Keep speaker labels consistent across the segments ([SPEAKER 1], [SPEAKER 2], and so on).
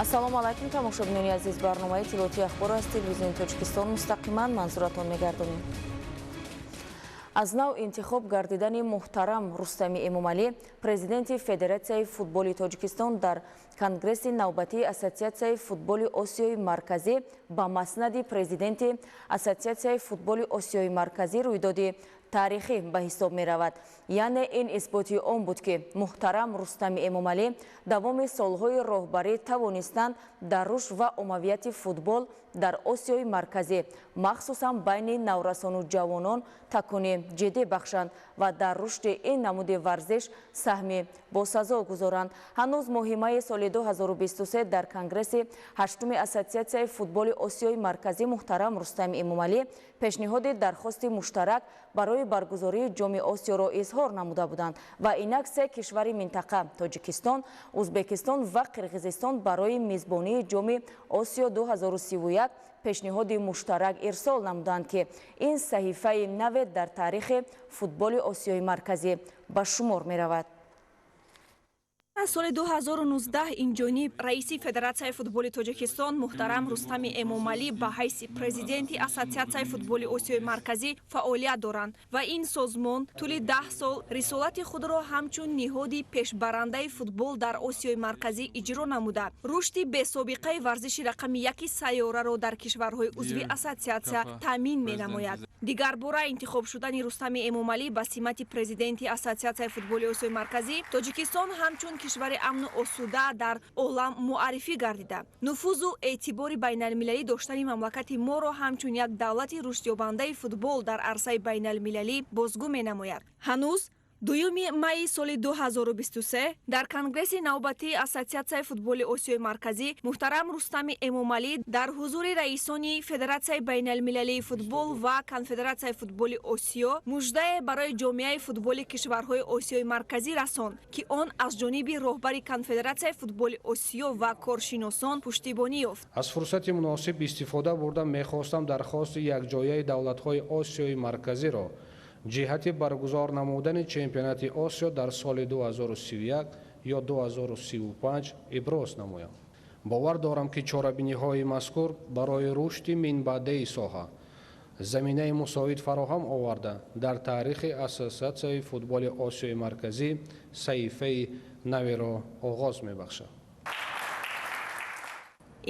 [SPEAKER 1] Ассалому алайкум, тамошобинони азиз. Барномаи иттилоотии «Ахбор» аз Телевизиони Тоҷикистон мустақиман манзуратон мегардонем. Аз нав интихоб гардидани муҳтарам Рустами Эмомалӣ президенти Федератсияи футболи Тоҷикистон дар Конгресси навбатии Ассотсиатсияи футболи Осиёи Марказӣ ба маснади президенти Ассотсиатсияи футболи Осиёи Марказӣ рӯйдоди таърихӣ ба ҳисоб меравад. Яъне ин исботи он буд, ки муҳтарам Рустами Эмомалӣ давоми солҳои роҳбарӣ тавонистанд дар рушд ва оммавияти футбол дар Осиёи Марказӣ, махсусан байни наврасону ҷавонон, такони ҷиддӣ бахшанд ва дар рушди ин намуди варзиш саҳми босазо гузоранд. Ҳанӯз моҳи майи соли 2023 дар Конгресси ҳаштуми Ассотсиатсияи футболи Осиёи Марказӣ муҳтарам Рустами Эмомалӣ пешниҳоди дархости муштарак барои баргузории Ҷоми Осиёро изҳор намуда буданд ва инак се кишвари минтақа, Тоҷикистон, Узбекистон ва Қирғизистон, барои мизбонии Ҷоми Осиё 2031 пешниҳоди муштарак ирсол намуданд, ки ин саҳифаи наве дар таърихи футболи Осиёи Марказӣ ба шумор меравад.
[SPEAKER 2] Аз соли 2019 инҷониб раиси Федератсияи футболи Тоҷикистон муҳтарам Рустами Эмомалӣ ба ҳайси президенти Ассотсиатсияи футболи Осиёи Марказӣ фаъолият доранд ва ин созмон тӯли 10 сол рисолати худро ҳамчун ниҳоди пешбарандаи футбол дар Осиёи Марказӣ иҷро намуда, рушди бесобиқаи варзиши рақами яки сайёраро дар кишварҳои узви ассотсиатсия таъмин менамояд. Дигар бора интихоб шудани Рустами Эмомалӣ ба симати президенти Ассотсиатсияи футболи Осиёи Марказӣ Тоҷикистон ҳамчун кишвари амну осуда дар олам муаррифӣ гардида, нуфузу эътибори байналмилалӣ доштани мамлакати моро ҳамчун як давлати рушдёбандаи футбол дар арсаи байналмилалӣ бозгӯ менамояд. Ҳанӯз 2 майи соли 2023 дар Конгресси навбатии Ассотсиатсияи футболи Осиёи Марказӣ муҳтарам Рустами Эмомалӣ дар ҳузури раисони Федератсияи байналмилалии футбол ва Конфедератсияи футболи Осиё муждае барои ҷомеаи футболи кишварҳои Осиёи Марказӣ расонд, ки он аз ҷониби роҳбари Конфедератсияи футболи Осиё ва коршиносон пуштибонӣ ёфт.
[SPEAKER 3] Аз фурсати муносиб истифода бурда, мехостам дархости якҷояи давлатҳои Осиёи Марказиро ҷиҳати баргузор намудани чемпионати Осиё дар соли 2031 ё 2035 иброз намоям. Бовар дорам, ки чорабиниҳои мазкур барои рушди минбаъдаи соҳа заминаи мусоид фароҳам оварда, дар таърихи Ассотсиатсияи футболи Осиёи Марказӣ саҳифаи наверо оғоз мебахшад.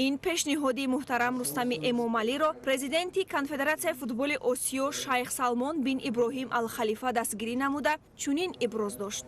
[SPEAKER 2] Ин пешниҳоди муҳтарам Рустами Эмомалиро президенти Конфедератсияи футболи Осиё шайх Салмон бин Иброҳим Алхалифа дастгирӣ намуда, чунин иброз дошт: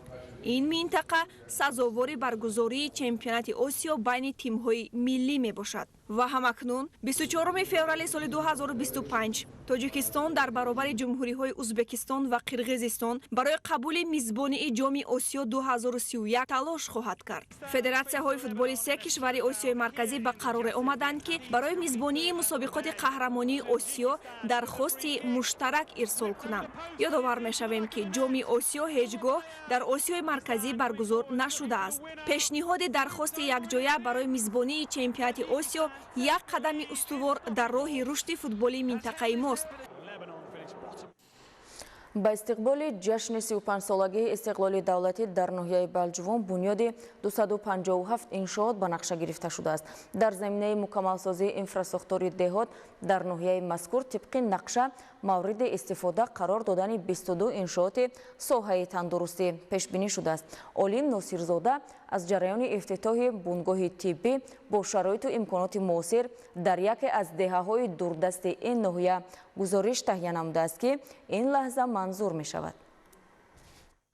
[SPEAKER 2] ин минтақа сазовори баргузории чемпионати Осиё байни тимҳои миллӣ мебошад. Ва ҳамакнун 24 феврали соли 2025 Тоҷикистон дар баробари ҷумҳуриҳои Узбекистон ва Қирғизистон барои қабули мизбонии Ҷоми Осиё 2031 талош хоҳад кард. Федератсияҳои футболи се кишвари Осиёи Марказӣ ба қароре омаданд, ки барои мизбонии мусобиқоти қаҳрамонии Осиё дархости муштарак ирсол кунанд. Ёдовар мешавем, ки Ҷоми Осиё ҳеҷ гоҳ дар Осиёи Марказӣ баргузор нашудааст. Пешниҳоди дархости якҷоя барои мизбонии чемпионати Осиё як қадами устувор дар роҳи рушди футболи минтақаи мост.
[SPEAKER 1] Ба истиқболи ҷашни 35-солагии истиқлоли давлатӣ дар ноҳияи Балҷувон бунёди 257 иншоот ба нақша гирифта шудааст. Дар заминаи мукаммалсозии инфрасохтори деҳот дар ноҳияи мазкур тибқи нақша мавриди истифода қарор додани 22 иншооти соҳаи тандурустӣ пешбинӣ шудааст. Олим Носирзода аз ҷараёни ифтитоҳи бунгоҳи тиббӣ бо шароиту имконоти муосир дар яке аз деҳаҳои дурдасти ин ноҳия гузориш таҳия намудааст, ки ин лаҳза манзур мешавад.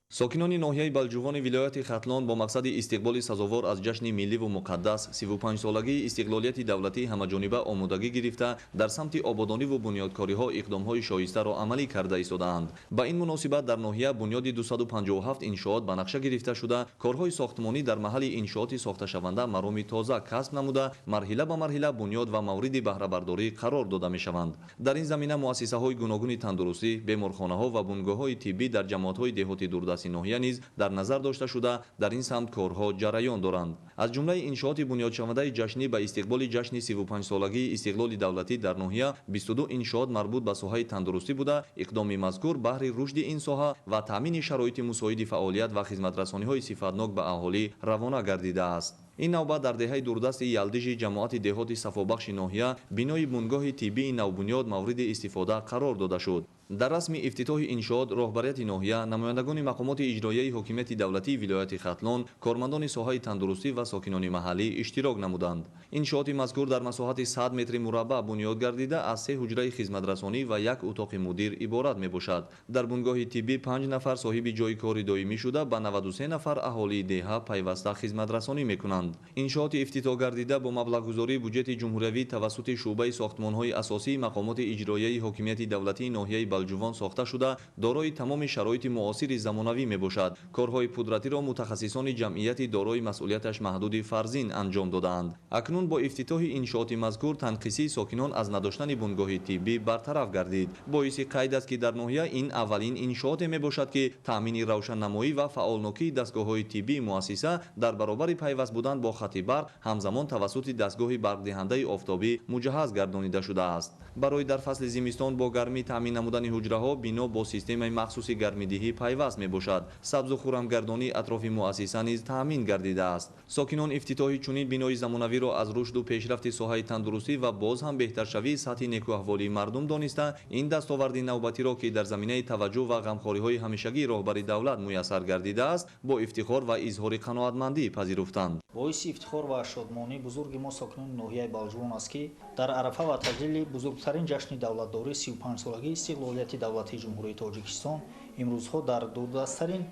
[SPEAKER 4] Сокинони ноҳияи Балҷувони вилояти Хатлон бо мақсади истиқболи сазовор аз ҷашни милливу муқаддас, 35-солагии истиқлолияти давлатӣ, ҳамаҷониба омодагӣ гирифта, дар самти ободониву бунёдкориҳо иқдомҳои шоистаро амалӣ карда истодаанд. Ба ин муносибат дар ноҳия бунёди 257 иншоот ба нақша гирифта шуда, корҳои сохтмонӣ дар маҳалли иншооти сохташаванда мароми тоза касб намуда, марҳила ба марҳила бунёд ва мавриди баҳрабардорӣ қарор дода мешаванд. Дар ин замина муассисаҳои гуногуни тандурустӣ, беморхонаҳо ва бунгоҳҳои тиббӣ дар ҷамоатҳои деҳоти дурдасти ноҳия низ дар назар дошта шуда, дар ин самт корҳо ҷараён доранд. Аз ҷумлаи иншооти бунёдшавандаи ҷашнӣ ба истиқболи ҷашни 35-солагии истиқлоли давлатӣ дар ноҳия 22 иншоот марбут ба соҳаи тандурустӣ буда, иқдоми мазкур баҳри рушди ин соҳа ва таъмини шароити мусоиди фаъолият ва хизматрасониҳои сифатнок ба аҳолӣ равона гардидааст. Ин навбат дар деҳаи дурдасти Ялдижи ҷамоати деҳоти Сафобахши ноҳия бинои бунгоҳи тиббии навбунёд мавриди истифода қарор дода шуд. Дар расми ифтитоҳи иншоот роҳбарияти ноҳия, намояндагони мақомоти иҷроияи ҳокимияти давлатии вилояти Хатлон, кормандони соҳаи тандурустӣ ва сокинони маҳаллӣ иштирок намуданд. Иншооти мазкур дар масоҳати 100 метри мураббаъ бунёд гардида, аз 3 ҳуҷраи хизматрасонӣ ва як утоқи мудир иборат мебошад. Дар бунгоҳи тиббӣ 5 нафар соҳиби ҷойи кори доимӣ шуда, ба 93 нафар аҳолии деҳа пайваста хизматрасонӣ мекунанд. Иншооти ифтитоҳ гардида бо маблағгузории буҷети ҷумҳуриявӣ тавассути шӯъбаи сохтмонҳои асосии мақомоти иҷроияи ҳокимияти давлатии ноҳияи Балҷувон сохта шуда, дорои тамоми шароити муосири замонавӣ мебошад. Корҳои пудратиро мутахассисони ҷамъияти дорои масъулияташ маҳдуди Фарзин анҷом додаанд. Акнун бо ифтитоҳи иншооти мазкур танқисии сокинон аз надоштани бунгоҳи тиббӣ бартараф гардид. Боиси қайд аст, ки дар ноҳия ин аввалин иншооте мебошад, ки таъмини равшаннамоӣ ва фаъолнокии дастгоҳҳои тиббии муассиса дар баробари пайваст будан бо хати барқ ҳамзамон тавассути дастгоҳи барқдиҳандаи офтобӣ муҷаҳҳаз гардонида шудааст. Барои дар фасли зимистон бо гармӣ таъмин намудани ҳуҷраҳо бино бо системаи махсуси гармидиҳӣ пайваст мебошад. Сабзу хуррамгардонии атрофи муассиса низ таъмин гардидааст. Сокинон ифтитоҳи чунин бинои замонавиро аз рушду пешрафти соҳаи тандурустӣ ва боз ҳам беҳтаршавии сатҳи некӯаҳволии мардум дониста, ин дастоварди навбатиро, ки дар заминаи таваҷҷӯҳ ва ғамхориҳои ҳамешагии роҳбари давлат муяссар гардидааст, бо ифтихор ва изҳори қаноатмандӣ пазируфтанд.
[SPEAKER 5] Боиси ифтихор ва шодмонии бузурги мо сокинони ноҳияи Балҷувон аст, ки дар арафа ва таҷлили бузургтарин ҷашни давлатдорӣ 35-солагии истиқлолияти давлатии Ҷумҳурии Тоҷикистон имрӯзҳо дар дурдасттарин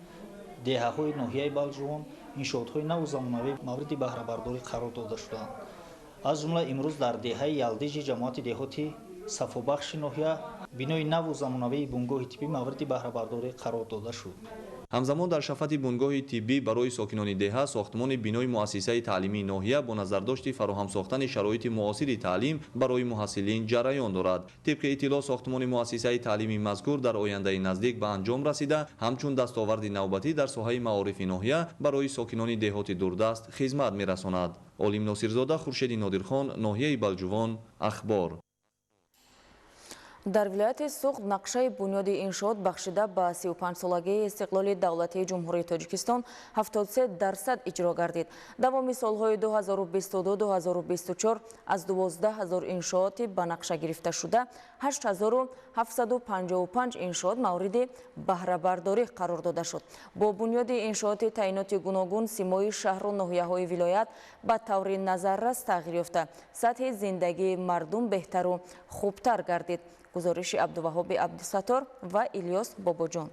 [SPEAKER 5] деҳаҳои ноҳияи Балҷувон иншоотҳои наву замонавӣ мавриди баҳрабардорӣ қарор дода шудаанд. Аз ҷумла имрӯз дар деҳаи Ялдижи ҷамоати деҳоти Сафобахши ноҳия бинои наву замонавии бунгоҳи тиббӣ мавриди баҳрабардорӣ қарор дода шуд.
[SPEAKER 4] Ҳамзамон дар шафати бунгоҳи тиббӣ барои сокинони деҳа сохтмони бинои муассисаи таълимии ноҳия бо назардошти фароҳам сохтани шароити муосири таълим барои муҳассилин ҷараён дорад. Тибқи иттилоъ, сохтмони муассисаи таълимии мазкур дар ояндаи наздик ба анҷом расида, ҳамчун дастоварди навбатӣ дар соҳаи маорифи ноҳия барои сокинони деҳоти дурдаст хизмат мерасонад. Олим Носирзода, Хуршеди Нодирхон, ноҳияи Балҷувон, Ахбор.
[SPEAKER 1] Дар вилояти Суғд нақшаи бунёди иншоот бахшида ба 35-солагии истиқлоли давлатии Ҷумҳурии Тоҷикистон 73% иҷро гардид. Давоми солҳои 2022-2024 аз 12 000 иншооти ба нақша гирифта шуда, 8755 иншоот мавриди баҳрабардорӣ қарор дода шуд. Бо бунёди иншооти таъиноти гуногун симои шаҳру ноҳияҳои вилоят ба таври назаррас тағйир ёфта, сатҳи зиндагии мардум беҳтару хубтар гардид. Гузориши Абдуваҳоби Абдусаттор ва Илёс Бобоҷон.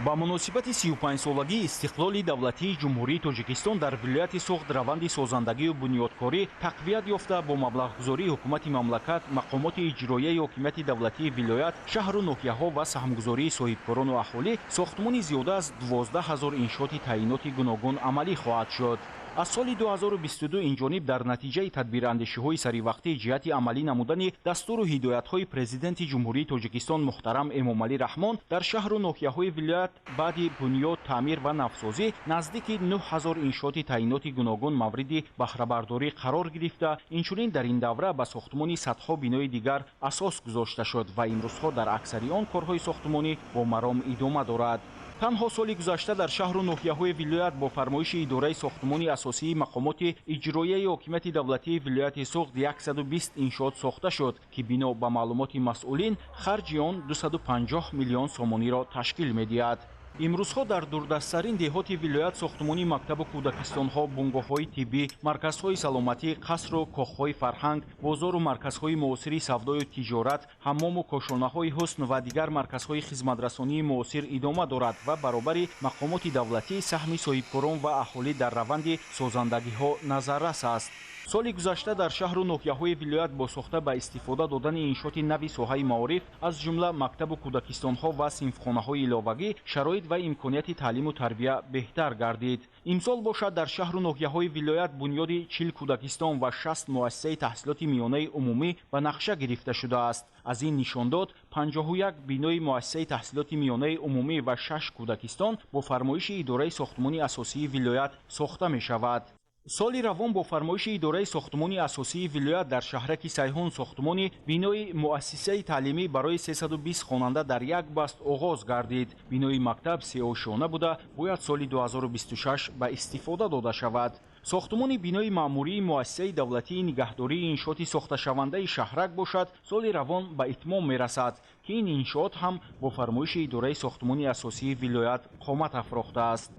[SPEAKER 6] Ба муносибати 35-солагии истиқлоли давлатии Ҷумҳурии Тоҷикистон дар вилояти Суғд раванди созандагию бунёдкорӣ тақвият ёфта, бо маблағгузории ҳукумати мамлакат, мақомоти иҷроияи ҳокимияти давлатии вилоят, шаҳру ноҳияҳо ва саҳмгузории соҳибкорону аҳолӣ сохтмони зиёда аз 12 000 иншооти таъиноти гуногун амалӣ хоҳад шуд. Аз соли 2022 инҷониб дар натиҷаи тадбирандешиҳои саривақтӣ ҷиҳати амалӣ намудани дастуру ҳидоятҳои Президенти Ҷумҳурии Тоҷикистон муҳтарам Эмомалӣ Раҳмон дар шаҳру ноҳияҳои вилоят баъди бунёд, таъмир ва навсозӣ наздики 9000 иншооти таъиноти гуногун мавриди баҳрабардорӣ қарор гирифта, инчунин дар ин давра ба сохтмони садҳо бинои дигар асос гузошта шуд ва имрӯзҳо дар аксари он корҳои сохтмонӣ бо маром идома дорад. Танҳо соли гузашта дар шаҳру ноҳияҳои вилоят бо фармоиши идораи сохтмони асосии мақомоти иҷроияи ҳокимияти давлатии вилояти Суғд 120 иншоот сохта шуд, ки бино ба маълумоти масъулин харҷи он 250 миллион сомониро ташкил медиҳад. Имрӯзҳо дар дурдасттарин деҳоти вилоят сохтмони мактабу кӯдакистонҳо, бунгоҳҳои тиббӣ, марказҳои саломатӣ, қасру кохҳои фарҳанг, бозору марказҳои муосири савдою тиҷорат, ҳаммому кошонаҳои ҳусн ва дигар марказҳои хизматрасонии муосир идома дорад ва баробари мақомоти давлатӣ саҳми соҳибкорон ва аҳолӣ дар раванди созандагиҳо назаррас аст. Соли гузашта дар шаҳру ноҳияҳои вилоят бо сохта ба истифода додани иншооти нави соҳаи маориф, аз ҷумла мактабу кӯдакистонҳо ва синфхонаҳои иловагӣ, шароит ва имконияти таълиму тарбия беҳтар гардид. Имсол бошад, дар шаҳру ноҳияҳои вилоят бунёди 40 кӯдакистон ва 60 муассисаи таҳсилоти миёнаи умумӣ ба нақша гирифта шудааст. Аз ин нишондод 51 бинои муассисаи таҳсилоти миёнаи умумӣ ва шаш кӯдакистон бо фармоиши идораи сохтмони асосии вилоят сохта мешавад. Соли равон бо фармоиши идораи сохтмони асосии вилоят дар шаҳраки Сайҳун сохтмони бинои муассисаи таълимӣ барои 320 хонанда дар як баст оғоз гардид. Бинои мактаб сеошёна буда, бояд соли 2026 ба истифода дода шавад. Сохтмони бинои маъмурии муассисаи давлатии нигаҳдории иншооти сохташавандаи шаҳрак бошад, соли равон ба итмом мерасад, ки ин иншоот ҳам бо фармоиши идораи сохтмони асосии вилоят қомат афрохтааст.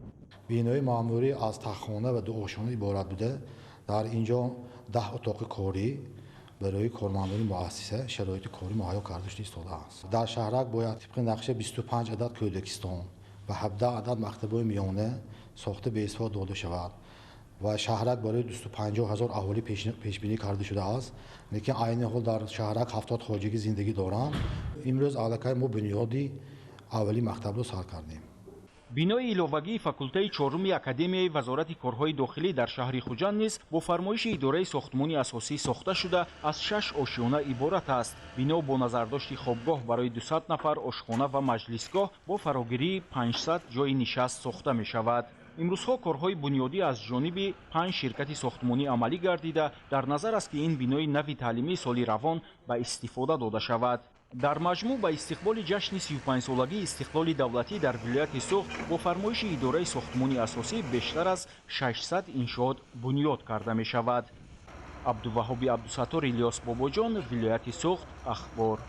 [SPEAKER 7] Бинои маъмурӣ аз таххона ва ду ошхона иборат буда, дар ин ҷо 10 утоқи корӣ барои кормандони муассиса шароити корӣ муҳайё карда шуда истодааст. Дар шаҳрак бояд тибқи нақша 25 адад кӯдакистон ва 17 адад мактабҳои миёна сохта ба истифода дода шавад ва шаҳрак барои 250 ҳазор аҳолӣ пешбинӣ карда шудааст. Лекин айни ҳол дар шаҳрак 70 хоҷагӣ зиндагӣ доранд. Имрӯз аллакай мо бунёди аввали мактабро сар кардем.
[SPEAKER 6] Бинои иловагии факултаи чоруми Академияи вазорати корҳои дохилӣ дар шаҳри Хуҷанд низ бо фармоиши идораи сохтмони асосӣ сохта шуда, аз 6 ошёна иборат аст. Бино бо назардошти хобгоҳ барои 200 нафар, ошхона ва маҷлисгоҳ бо фарогирии 500 ҷойи нишаст сохта мешавад. Имрӯзҳо корҳои бунёдӣ аз ҷониби 5 ширкати сохтмонӣ амалӣ гардида, дар назар аст, ки ин бинои нави таълимӣ соли равон ба истифода дода шавад. Дар маҷмӯъ ба истиқболи ҷашни 35-солагии истиқлоли давлатӣ дар вилояти Суғд бо фармоиши идораи сохтмони асосӣ бештар аз 600 иншоот бунёд карда мешавад. Абдуваҳоби Абдусаттор, Илёс Бобоҷон, вилояти Суғд, Ахбор.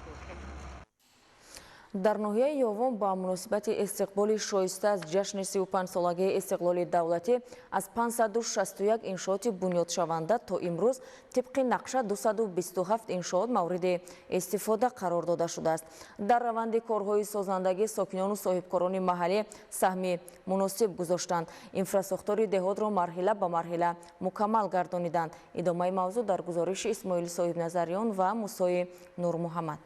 [SPEAKER 1] Дар ноҳияи Ёвон ба муносибати истиқболи шоиста аз ҷашни 35-солагии истиқлоли давлатӣ аз 561 иншооти бунёдшаванда то имрӯз тибқи нақша 227 иншоот мавриди истифода қарор дода шудааст. Дар раванди корҳои созандагӣ сокинону соҳибкорони маҳаллӣ саҳми муносиб гузоштанд. Инфрасохтори деҳотро марҳила ба марҳила мукаммал гардониданд. Идомаи мавзӯъ дар гузориши Исмоил Соҳибназариён ва Мусои Нурмуҳаммад.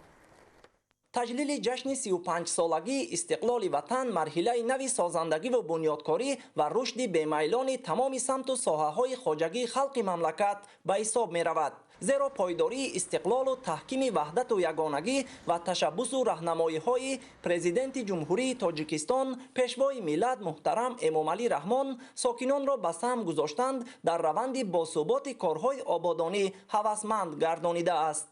[SPEAKER 8] Таҷлили ҷашни 35-солагии истиқлоли ватан марҳилаи нави созандагиву бунёдкорӣ ва рушди бемайлони тамоми самту соҳаҳои хоҷагии халқи мамлакат ба ҳисоб меравад. Зеро пойдории истиқлолу таҳкими ваҳдату ягонагӣ ва ташаббусу раҳнамоиҳои президенти Ҷумҳурии Тоҷикистон, пешвои миллат муҳтарам Эмомалӣ Раҳмон сокинонро ба саҳм гузоштанд дар раванди босуботи корҳои ободонӣ ҳавасманд гардонидааст.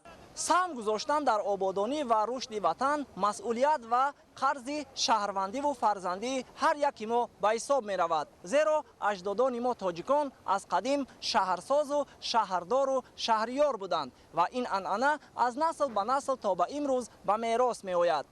[SPEAKER 8] Саҳм гузоштан дар ободонӣ ва рушди ватан масъулият ва қарзи шаҳрвандиву фарзандии ҳар яки мо ба ҳисоб меравад. Зеро аҷдодони мо тоҷикон аз қадим шаҳрсозу шаҳрдору шаҳриёр буданд ва ин анъана аз насл ба насл то ба имрӯз ба мерос меояд.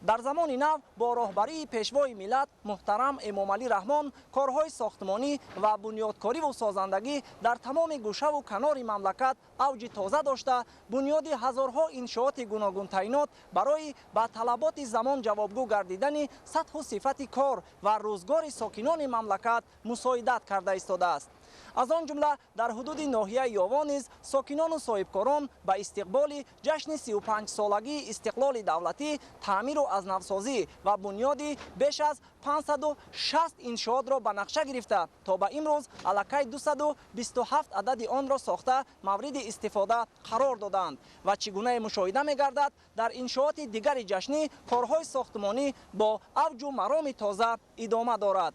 [SPEAKER 8] Дар замони нав бо роҳбарии пешвои миллат муҳтарам Эмомалӣ Раҳмон корҳои сохтмонӣ ва бунёдкориву созандагӣ дар тамоми гӯшаву канори мамлакат авҷи тоза дошта, бунёди ҳазорҳо иншооти гуногунтайнот барои ба талаботи замон ҷавобгӯ гардидани сатҳу сифати кор ва рӯзгори сокинони мамлакат мусоидат карда истодааст. Аз он ҷумла дар ҳудуди ноҳияи Ёвон низ сокинону соҳибкорон ба истиқболи ҷашни 35-солагии истиқлоли давлатӣ таъмиру азнавсозӣ ва бунёди беш аз 560 иншоотро ба нақша гирифта, то ба имрӯз аллакай 227 адади онро сохта мавриди истифода қарор доданд. Ва чӣ гунае мушоҳида мегардад, дар иншооти дигари ҷашнӣ корҳои сохтмонӣ бо авҷу мароми тоза идома дорад.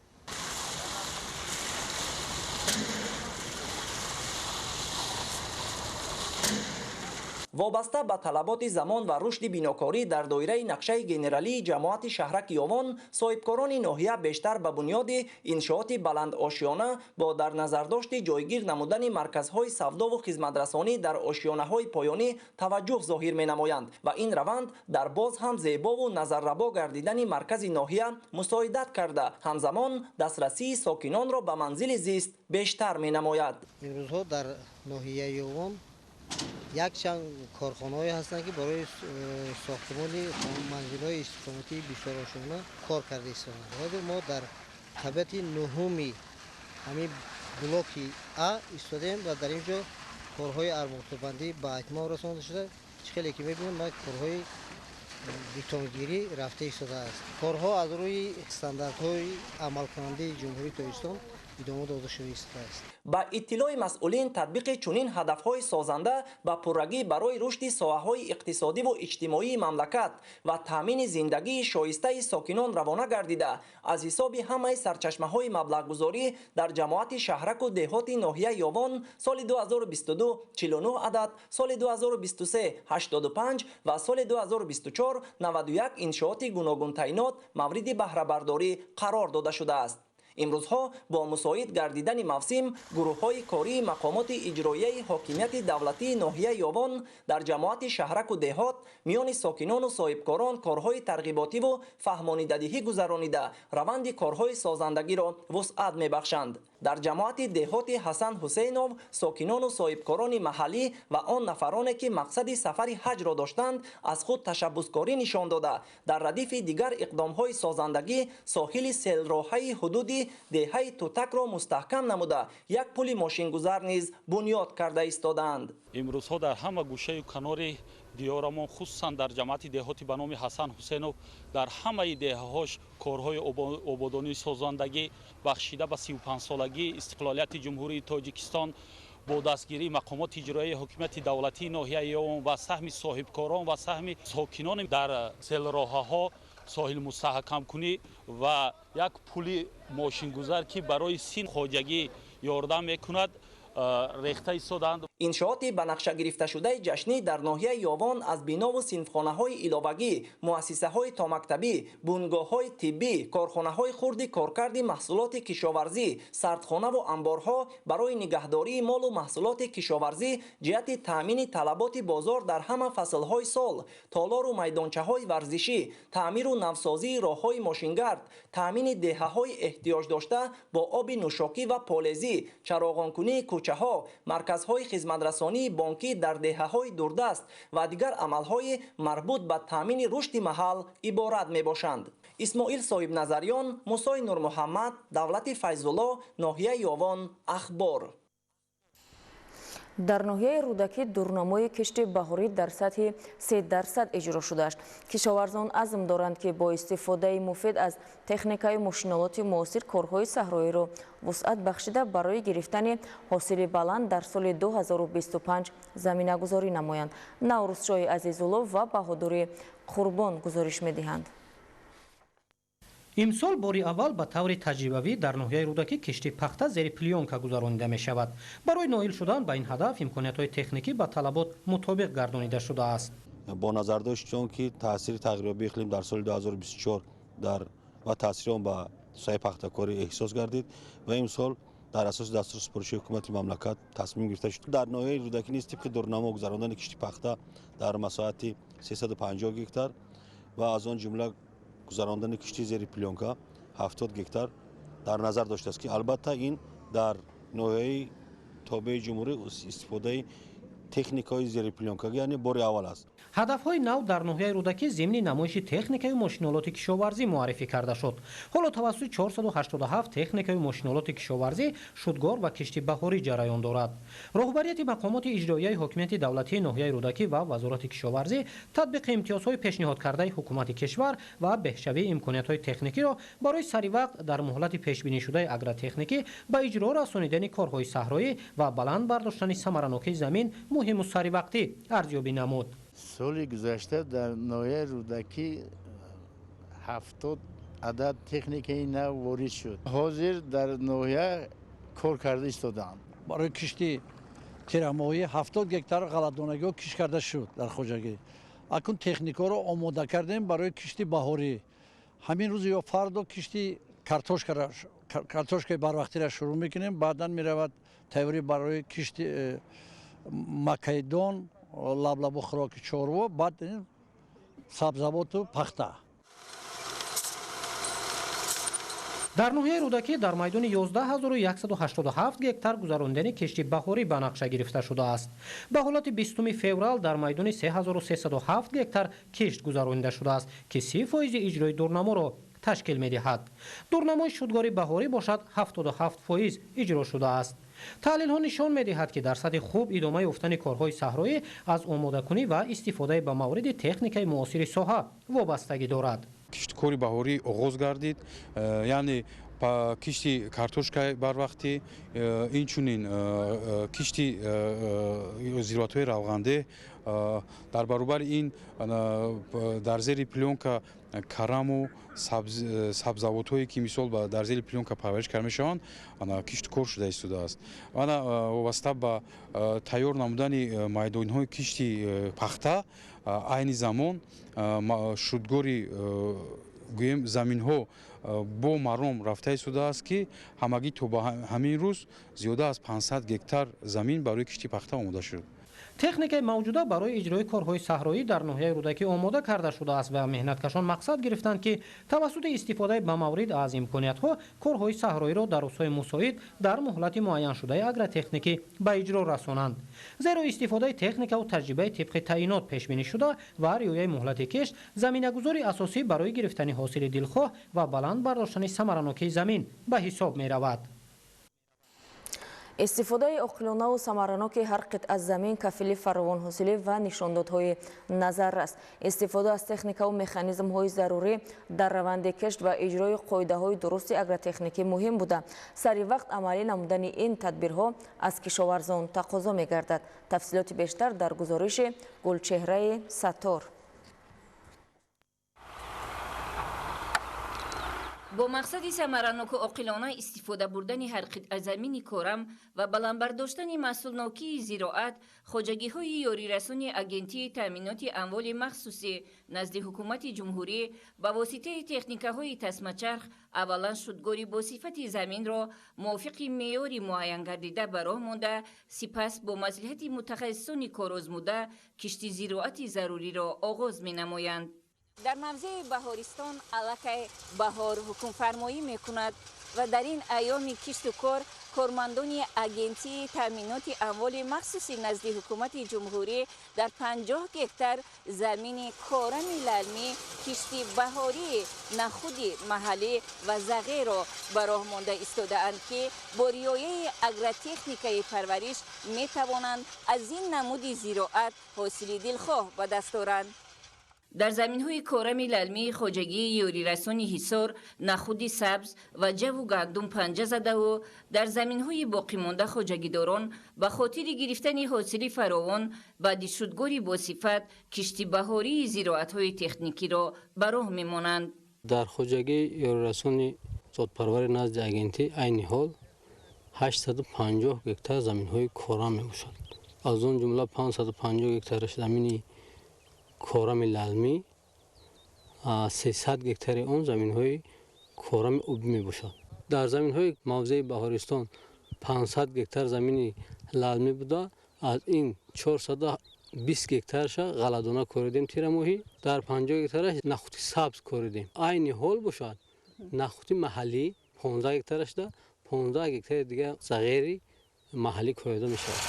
[SPEAKER 8] Вобаста ба талаботи замон ва рушди бинокорӣ дар доираи нақшаи генералии ҷамоати шаҳраки Ёвон, соҳибкорони ноҳия бештар ба бунёди иншооти баландошёна бо дар назардошти ҷойгир намудани марказҳои савдову хизматрасонӣ дар ошёнаҳои поёнӣ таваҷҷӯҳ зоҳир менамоянд ва ин раванд дар боз ҳам зебову назаррабо гардидани маркази ноҳия мусоидат карда, ҳамзамон дастрасии сокинонро ба манзили зист бештар менамояд.
[SPEAKER 9] Имрӯзҳо дар ноҳияи Ёвон якчанд корхонаҳое ҳастанд, ки барои сохтмони манзилҳои истиқоматии бисёрошона кор карда истодаанд. Ҳозир мо дар табиати нуҳуми ҳамин блоки А истодаем ва дар ин ҷо корҳои армотурбандӣ ба итмом расонда шуда. Чӣ хеле ки мебинем, корҳои бетонгирӣ рафта истодааст. Корҳо аз рӯи стандартҳои амалкунандаи Ҷумҳурии Тоҷикистон Идома дода шуда истодааст.
[SPEAKER 8] Ба иттилои масъулин, татбиқи чунин ҳадафҳои созанда ба пуррагӣ барои рушди соҳаҳои иқтисодиву иҷтимоии мамлакат ва таъмини зиндагии шоистаи сокинон равона гардида, аз ҳисоби ҳамаи сарчашмаҳои маблағгузорӣ дар ҷамоати шаҳраку деҳоти ноҳияи Ёвон соли 2022 49 адад, соли 2023 85 ва соли 2024 91 иншооти гуногунтаъинот мавриди баҳрабардорӣ қарор дода шудааст. Имрӯзҳо бо мусоид гардидани мавсим гурӯҳҳои кории мақомоти иҷроияи ҳокимияти давлатии ноҳияи Ёвон дар ҷамоати шаҳраку деҳот миёни сокинону соҳибкорон корҳои тарғиботиву фаҳмонидадиҳӣ гузаронида, раванди корҳои созандагиро вусъат мебахшанд. Дар ҷамоати деҳоти Ҳасан Ҳусейнов сокинону соҳибкорони маҳаллӣ ва он нафароне, ки мақсади сафари ҳаҷро доштанд, аз худ ташаббускорӣ нишон дода, дар радифи дигар иқдомҳои созандагӣ соҳили селроҳаи ҳудуди деҳаи Тутакро мустаҳкам намуда, як пули мошингузар низ бунёд карда истодаанд.
[SPEAKER 10] Имрӯзҳо дар ҳама гӯшаю канори диёрамон, хусусан дар ҷамоати деҳоти ба номи Ҳасан Ҳусейнов, дар ҳамаи деҳаҳош корҳои ободонии созандагӣ бахшида ба 35-солагии истиқлолияти Ҷумҳурии Тоҷикистон бо дастгирии мақомоти иҷроияи ҳокимияти давлатии ноҳияи Ёвон ва саҳми соҳибкорон ва саҳми сокинон дар селроҳаҳо соҳил мустаҳкамкунӣ ва як пули мошингузар, ки барои 30 хоҷагӣ ёрдам мекунад, рехта истодаанд.
[SPEAKER 8] Иншооти ба нақша гирифташудаи ҷашнӣ дар ноҳияи Ёвон аз бинову синфхонаҳои иловагӣ, муассисаҳои томактабӣ, бунгоҳҳои тиббӣ, корхонаҳои хурди коркарди маҳсулоти кишоварзӣ, сардхонаву амборҳо барои нигаҳдории молу маҳсулоти кишоварзӣ ҷиҳати таъмини талаботи бозор дар ҳама фаслҳои сол, толору майдончаҳои варзишӣ, таъмиру навсозии роҳҳои мошингард, таъмини деҳаҳои эҳтиёҷдошта бо оби нӯшокӣ ва полезӣ, чароғонкунии кӯчаҳо, марказҳои хизматрасонии бонкӣ дар деҳаҳои дурдаст ва дигар амалҳои марбут ба таъмини рушди маҳал иборат мебошанд. Исмоил Соҳибназарён, Мусои Нурмуҳаммад, Давлати Файзулло, ноҳияи Ёвон, Ахбор.
[SPEAKER 1] Дар ноҳияи Рӯдакӣ дурнамои кишти баҳорӣ дар сатҳи 3% иҷро шудааст. Кишоварзон азм доранд, ки бо истифодаи муфид аз техникаи мошинолоти муосир корҳои саҳроиро вусъат бахшида, барои гирифтани ҳосили баланд дар соли 2025 заминагузорӣ намоянд. Наврӯзшоҳи Азизулло ва Баҳодури Қурбон гузориш медиҳанд.
[SPEAKER 11] Имсол бори аввал ба таври таҷрибавӣ дар ноҳияи Рӯдакӣ кишти пахта зери плёнка гузаронида мешавад. Барои ноил шудан ба ин ҳадаф имкониятҳои техникӣ ба талабот мутобиқ гардонида шудааст.
[SPEAKER 12] Бо назардошти он ки таъсири тағйирёбии иқлим дар соли 2024 дар ва таъсири он ба соҳаи пахтакорӣ эҳсос гардид ва имсол дар асоси дастуру супориши ҳукумати мамлакат тасмим гирифта шуд дар ноҳияи Рӯдакӣ низ тибқи дурнамо гузарондани кишти пахта дар масоҳати 350 гектар ва аз он ҷумла гузарондани кишти зери плёнка 70 гектар дар назар доштааст, ки албатта ин дар ноҳияи тобеи ҷумҳурӣ истифодаи техникаҳои зери плёнкагӣ, яъне бори аввал аст.
[SPEAKER 11] Ҳадафҳои нав дар ноҳияи Рӯдакӣ зимни намоиши техникаю мошинолоти кишоварзӣ муаррифӣ карда шуд. Ҳоло тавассути 487 техникаю мошинолоти кишоварзӣ шудгор ва кишти баҳорӣ ҷараён дорад. Роҳбарияти мақомоти иҷроияи ҳокимияти давлатии ноҳияи Рӯдакӣ ва Вазорати кишоварзӣ татбиқи имтиёзҳои пешниҳодкардаи ҳукумати кишвар ва беҳшавии имкониятҳои техникиро барои саривақт дар муҳлати пешбинишудаи агротехникӣ ба иҷро расонидани корҳои саҳроӣ ва баланд бардоштани самаранокии замин муҳиму саривақтӣ арзёбӣ намуд.
[SPEAKER 13] Соли гузашта дар ноҳияи Рӯдакӣ 70 адад техникаи нав ворид шуд. Ҳозир дар ноҳия кор карда истодаанд.
[SPEAKER 14] Барои кишти тирамоҳӣ 70 гектар ғалатдонагиҳо кишт карда шуд дар хоҷагӣ. Акнун техникаро омода кардем барои кишти баҳорӣ. Ҳамин рӯз ё фардо кишти картошкаи барвақтиро шурӯъ мекунем, баъдан меравад тайёрӣ барои кишти макайдон, лаблабу хӯроки чорво, баъд сабзавоту пахта.
[SPEAKER 11] Дар ноҳияи Рӯдакӣ дар майдони 11187 гектар гузарондани кишти баҳорӣ ба нақша гирифта шудааст. Ба ҳолати 20 феврал дар майдони 3307 гектар кишт гузаронида шудааст, ки 30% иҷрои дурнаморо ташкил медиҳад. Дурнамои шудгори баҳорӣ бошад 77% иҷро шудааст. Таҳлилҳо нишон медиҳад, ки дар сатҳи хуб идома ёфтани корҳои саҳроӣ аз омодакунӣ ва истифодаи ба мавриди техникаи муосири соҳа вобастагӣ дорад.
[SPEAKER 15] Кишткори баҳорӣ оғоз гардид, яъне Кишти картошка барвақтӣ, инчунин кишти зироатҳои равғанде. Дар баробари ин дар зери плёнка караму сабзавотҳое ки мисол дар зери плёнка парвариш карда мешаванд, кишту кор шуда истодааст. Вобаста ба тайёр намудани майдонҳои кишти пахта, айни замон шудгори гӯем заминҳо бо маром рафта истодааст, ки ҳамагӣ то ба ҳамин рӯз зиёда аз 500 гектар замин барои кишти пахта омода шуд.
[SPEAKER 11] Техникаи мавҷуда барои иҷрои корҳои саҳроӣ дар ноҳияи Рӯдакӣ омода карда шудааст ва меҳнаткашон мақсад гирифтанд, ки тавассути истифодаи ба маврид аз имкониятҳо корҳои саҳроиро дар рӯзҳои мусоид дар муҳлати муайяншудаи агротехникӣ ба иҷро расонанд. Зеро истифодаи техникаву таҷрибаи тибқи таъинот пешбинӣ шуда ва риояи муҳлати кишт заминагузори асосӣ барои гирифтани ҳосили дилхоҳ ва баланд бардоштани самаранокии замин ба ҳисоб меравад.
[SPEAKER 1] Истифодаи оқилонаву самараноки ҳар қитъа замин кафили фаровонҳосилӣ ва нишондодҳои назар аст. Истифода аз техникаву механизмҳои зарурӣ дар раванди кишт ва иҷрои қоидаҳои дурусти агротехникӣ муҳим буда, сари вақт амалӣ намудани ин тадбирҳо аз кишоварзон тақозо мегардад. Тафсилоти бештар дар гузориши Гулчеҳраи Саттор.
[SPEAKER 16] Бо мақсади самараноку оқилона истифода бурдани ҳар қитъа замини корам ва баланд бардоштани маҳсулнокии зироат, хоҷагиҳои ёрирасони Агентии таъминоти амволи махсусӣ назди ҳукумати ҷумҳурӣ ба воситаи техникаҳои тасмачарх аввалан шудгори бо сифати заминро мувофиқи меъёри муайянгардида ба роҳ монда, сипас бо маслиҳати мутахассисони корозмуда кишти зироати заруриро оғоз менамоянд. Дар мавзеи Баҳористон аллакай баҳор ҳукмфармоӣ мекунад ва дар ин айёми кишту кор кормандони Агентии таъминоти амволи махсуси назди ҳукумати ҷумҳурӣ дар 50 гектар замини корами лалмӣ кишти баҳории нахуди маҳаллӣ ва зағеро ба роҳ монда истодаанд, ки бо риояи агротехникаи парвариш метавонанд аз ин намуди зироат ҳосили дилхоҳ ба даст оранд. Дар заминҳои корами лалмии хоҷагии ёрирасони Ҳисор нахуди сабз ва ҷаву гандум панҷа задаву дар заминҳои боқимонда хоҷагидорон ба хотири гирифтани ҳосили фаровон баъди шудгори босифат кишти баҳории зироатҳои техникиро ба роҳ мемонанд.
[SPEAKER 17] Дар хоҷагии ёрирасони зодпарвари назди агентӣ айни ҳол 850 гектар заминҳои корам мебошад. Аз он ҷумла 550 гектараш замини корами лалмӣ, 300 гектари он заминҳои корами обӣ мебошад. Дар заминҳои мавзеи Баҳористон 500 гектар замини лалмӣ буда, аз ин 420 гектарша ғалладона коридем тирамоҳӣ, дар 50 гектараш нахути сабз коридем. Айни ҳол бошад нахути маҳаллӣ 15 гектарашда, 15 гектари дигар зағери маҳаллӣ корида мешавад.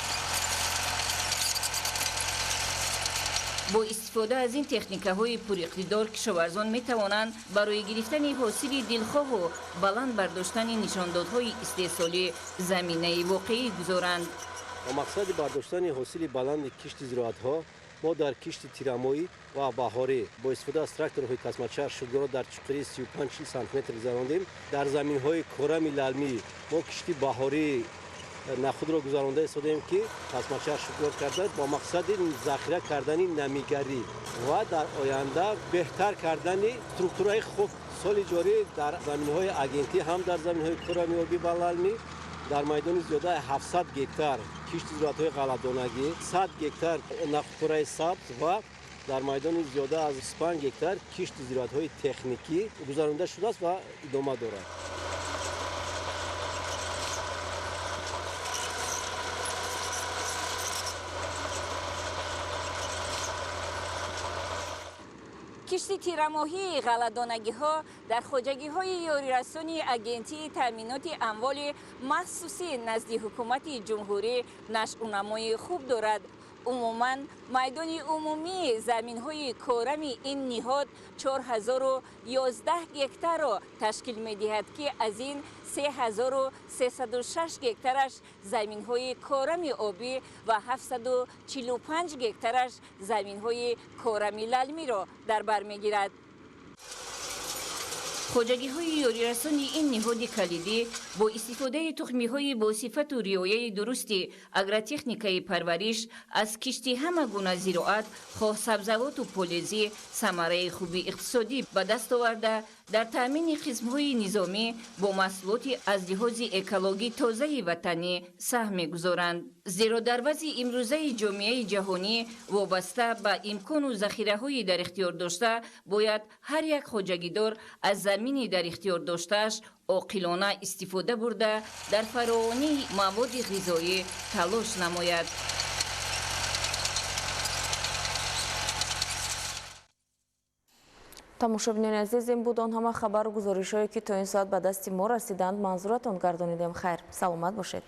[SPEAKER 16] Бо истифода аз ин техникаҳои пуриқтидор кишоварзон метавонанд барои гирифтани ҳосили дилхоҳу баланд бардоштани нишондодҳои истеҳсолӣ заминаи воқеӣ гузоранд.
[SPEAKER 18] Бо мақсади бардоштани ҳосили баланди кишти зироатҳо мо дар кишти тирамоҳӣ ва баҳорӣ бо истифода аз тракторҳои тасмачарх шудгорро дар чуқурии 35-40 сантиметр гузарондем. Дар заминҳои корами лалмӣ мо кишти баҳорӣ нахудро гузаронда истодаем, ки тасмачарх шудгор карда бо мақсади захира кардани намигарӣ ва дар оянда беҳтар кардани структураи хок. Соли ҷорӣ дар заминҳои агентӣ ҳам дар заминҳои корами обӣ ва лалмӣ дар майдони зиёдаи 700 гектар кишти зироатҳои ғалладонагӣ, 100 гектар нахудкораи сабз ва дар майдони зиёда аз 25 гектар кишти зироатҳои техникӣ гузаронида шудааст ва идома дорад.
[SPEAKER 16] Кишти тирамоҳии ғалладонагиҳо дар хоҷагиҳои ёрирасони Агентии таъминоти амволи махсусӣ назди ҳукумати ҷумҳурӣ нашъунамои хуб дорад. Умуман майдони умумии заминҳои корами ин ниҳод 4011 гектарро ташкил медиҳад, ки аз ин 3306 гектараш заминҳои корами обӣ ва 745 гектараш заминҳои корами лалмиро дар бар мегирад. Хоҷагиҳои ёрирасони ин ниҳоди калидӣ бо истифодаи тухмиҳои босифату риояи дурусти агротехникаи парвариш аз кишти ҳама гуна зироат, хоҳ сабзавоту полезӣ, самараи хуби иқтисодӣ ба даст оварда, дар таъмини қисмҳои низомӣ бо маҳсулоти аз лиҳози экологӣ тозаи ватанӣ саҳм мегузоранд. Зеро дар вазъи имрӯзаи ҷомеаи ҷаҳонӣ вобаста ба имкону захираҳои дар ихтиёр дошта, бояд ҳар як хоҷагидор аз замини дар ихтиёр доштааш оқилона истифода бурда, дар фаровонии маводи ғизоӣ талош намояд.
[SPEAKER 1] Тамошобинони азиз, ин буд он ҳама хабару гузоришҳое, ки то ин соат ба дасти мо расиданд. Манзуратон гардонидем. Хайр, саломат бошед.